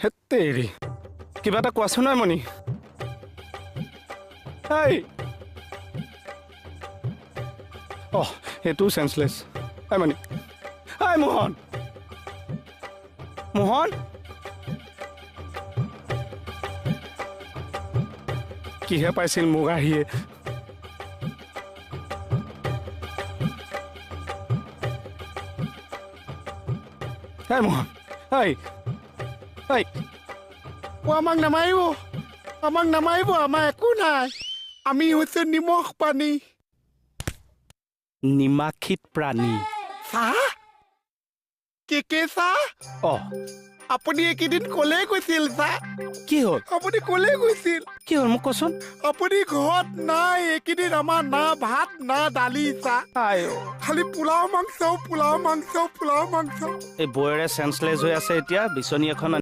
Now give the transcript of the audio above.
হেত্তেৰি, কিবা এটা কোৱাচোন নহয় মণি। এই অহ, সেইটোও চেঞ্চলেছ। এই মণি, এই মোহন, মোহন, কিহে পাইছিল মোক আহিয়ে? এই মোহন, এই এই, অ, আমাক নামাৰিব, আমাক নামাৰিব, আমাৰ একো নাই, আমি হৈছো নিমখ পানী, নিমাখিত প্ৰাণী। চাহ কে চাহ? অ, আপুনি এইকেইদিন ক'লে গৈছিল চাহ? কি হ'ল? আপুনি ক'লে গৈছিল? কি হ'ল মোক কচোন? আপুনি ঘৰত নাই এইকেইদিন, আমাৰ না ভাত না দালি চাহ, আই খালি পোলাও মাংস, পোলাও মাংস, পোলাও মাংস। এই বৌৱেৰে চেঞ্চলেছ হৈ আছে এতিয়া, বিচনী এখন